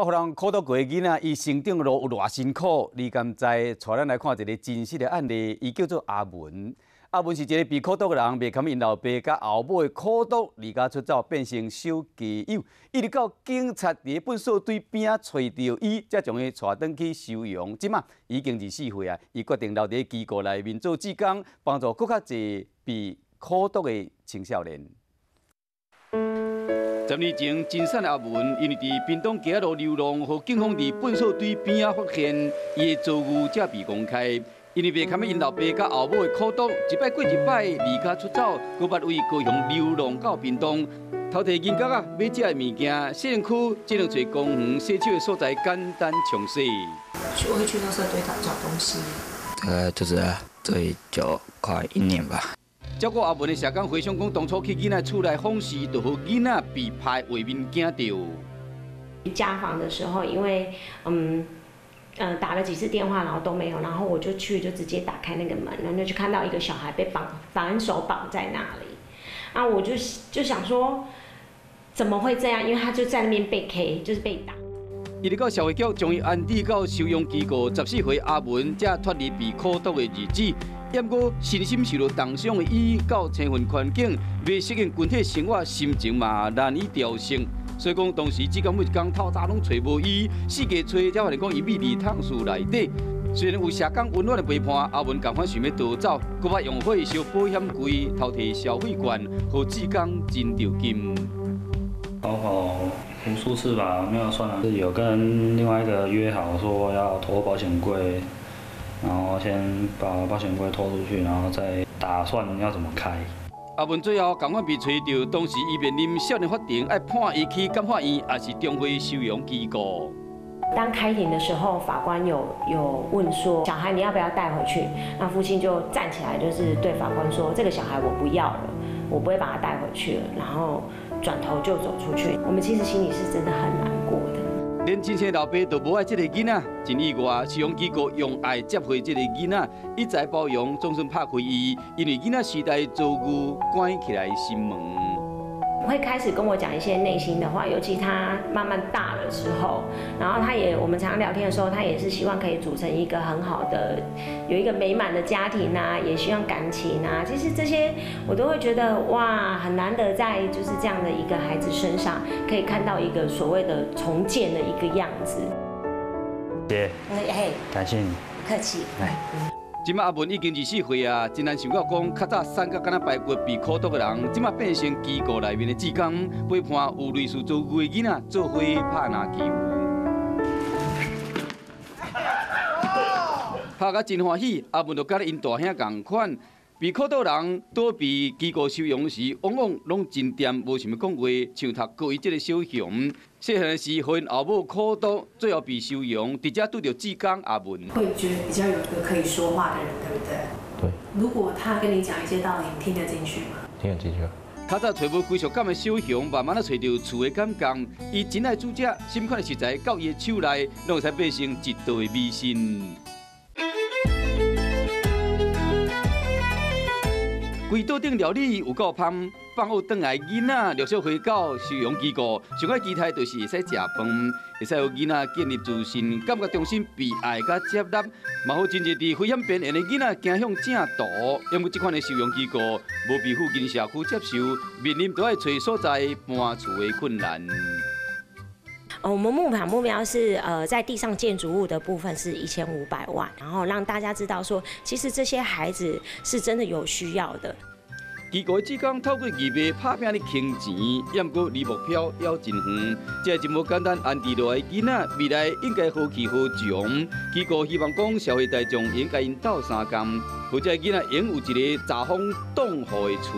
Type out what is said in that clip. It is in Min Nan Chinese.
予人苦毒過的囡仔，伊成長路有偌辛苦？你敢知？帶咱來看一個真實的案例，伊叫做阿文。阿文是一個被苦毒的人，袂堪𪜶老爸佮後母的苦毒，離家出走，變成小雞友。一直到警察佇糞埽堆邊仔揣著伊，才將伊帶轉去收容。這馬已經24歲啊，伊決定留佇機構內面做志工，幫助閣較濟被苦毒的青少年。10年前，真善的阿文，因為佇屏東街仔路流浪，予警方佇糞埽堆邊仔發現，伊的遭遇才被公開。因為袂堪𪜶老爸佮後母的苦毒，一擺過一擺離家出走，閣捌為高雄流浪到屏東，偷提銀角仔買食的物件，細漢只能揣公園洗手的所在簡單沖洗。去會去垃圾堆找找東西。大概就是最久快一年吧。照顧阿文的社工回想講，當初去囡仔厝內訪視，就予囡仔被拍畫面驚著。家訪的時候，因為打了幾次電話，然後都沒有，然後我就去就直接打開那個門，然後就看到一個小孩被綁反手綁在那裡，啊，我就想說，怎麼會這樣？因為他就在那邊被 K，就是被打。一直到社會局將伊安置到收容機構，14歲阿文才脫離被苦毒的日子。毋過身心受著重傷的伊，到生活環境未適應群體生活，心情嘛難以調適。所以講，當時志工每一工透早攏揣無伊，四界揣才發現講伊覕佇桶欶內底。雖然有社工溫暖的陪伴，阿文仝款想欲逃走，閣捌用火燒保險櫃，偷提消費券，予志工真著金。逃跑無數次吧，沒有算了。有跟另外一個約好說要偷保險櫃，然後先把保險櫃偷出去，然後再打算要怎麼開。阿文最後仝款被揣著，當時伊面臨少年法庭，愛判伊去感化院，抑是重回收容機構。當開庭的時候，法官有問說：小孩你要不要帶回去？那父親就站起來，就是對法官說：這個小孩我不要了，我不會把他帶回去了。然後轉頭就走出去。我們其實心裡是真的很難過的。連親生老爸都無愛這個囡仔，真意外，收容機構用愛接回這個囡仔，一再包容，總算拍開伊，因為囡仔時代遭遇，關起來心門。會開始跟我講一些內心的話，尤其他慢慢大了之後，然後他也，我們常常聊天的時候，他也是希望可以組成一個很好的，有一個美滿的家庭啊，也希望感情啊。其實這些我都會覺得哇，很難得在就是這樣的一個孩子身上，可以看到一個所謂的重建的一個樣子。姐，哎，感謝你，不客氣。來。這馬阿文已經24歲啊，真難想到講，較早瘦甲敢若排骨被苦毒的人，這馬變成機構內面的志工，陪伴有類似遭遇的囡仔做伙拍籃球，拍甲真歡喜。阿文就佮𪜶大兄仝款，被苦毒人躲避機構收容時，往往攏真恬，無想欲講話，像讀高一這個小熊，細漢時予𪜶後母苦毒，最後被收容，佇遮拄著志工阿文。會覺得比較有一個可以說話的人，對不對？對。如果他跟你講一些道理，你聽得進去嗎？聽得進去。較早揣無歸屬感的小熊，慢慢仔揣著厝的感覺。伊真愛煮食，啥物款的食材到伊的手內，攏會使變成一道的美食。規桌頂料理有夠芳，放學轉來囡仔陸續回到收容機構，上愛期待就是會使食飯，會使予囡仔建立自信，感覺重新被愛佮接納，嘛予真濟佇危險邊緣的囡仔走向正途。因為這款的收容機構無被附近社區接受，面臨著愛揣所在搬厝的困難。我們募款目標是，在地上建築物的部分是1500萬，然後讓大家知道說，其實這些孩子是真的有需要的。機構志工透過義賣拍拚咧還錢，毋過離目標猶真遠。這真無簡單安置落來囡仔，未來應該何去何從？機構希望講社會大眾應該𪜶鬥相共，予這个囡仔擁有一個遮風擋雨的厝。